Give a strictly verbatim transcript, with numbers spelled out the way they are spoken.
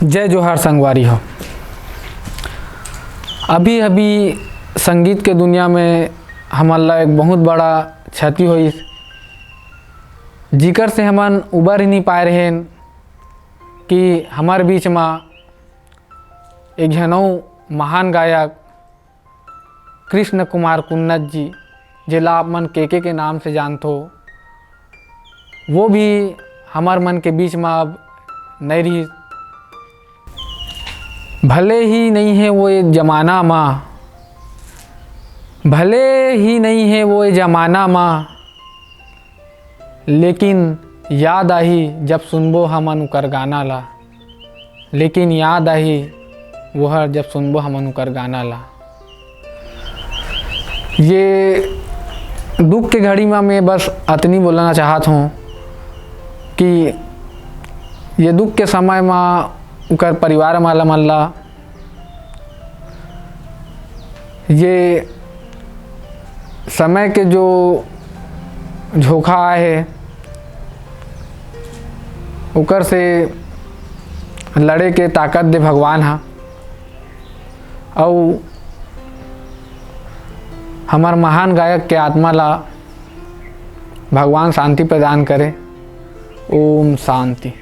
जय जोहार संगवारी हो। अभी-अभी संगीत के दुनिया में हमन ला एक बहुत बड़ा क्षति होइस, जिकर से हमन उबर ही नहीं पाए रहेन कि हमर बीच मा एक झन अउ महान गायक कृष्ण कुमार कुन्नत जी, जेला आप मन केके के नाम से जानथो, वो भी हमर मन के बीच मा अब नहीं रहिस। भले ही नहीं है वो ये जमाना मा, भले ही नहीं है वो ये जमाना मा, लेकिन याद आही जब सुनबो हमन उकर गाना ला, लेकिन याद आही वो हर जब सुनबो हमन उकर गाना ला। ये दुख के घड़ी मा मैं बस अतनी बोलना चाहत हूँ कि ये दुख के समय मा उकर परिवार वाला मन ला ये समय के जो झोंका आए हे, ओकर से लड़े के ताकत दे भगवान हा, अउ हमर महान गायक के आत्मा ला भगवान शांति प्रदान करे। ओम शांति।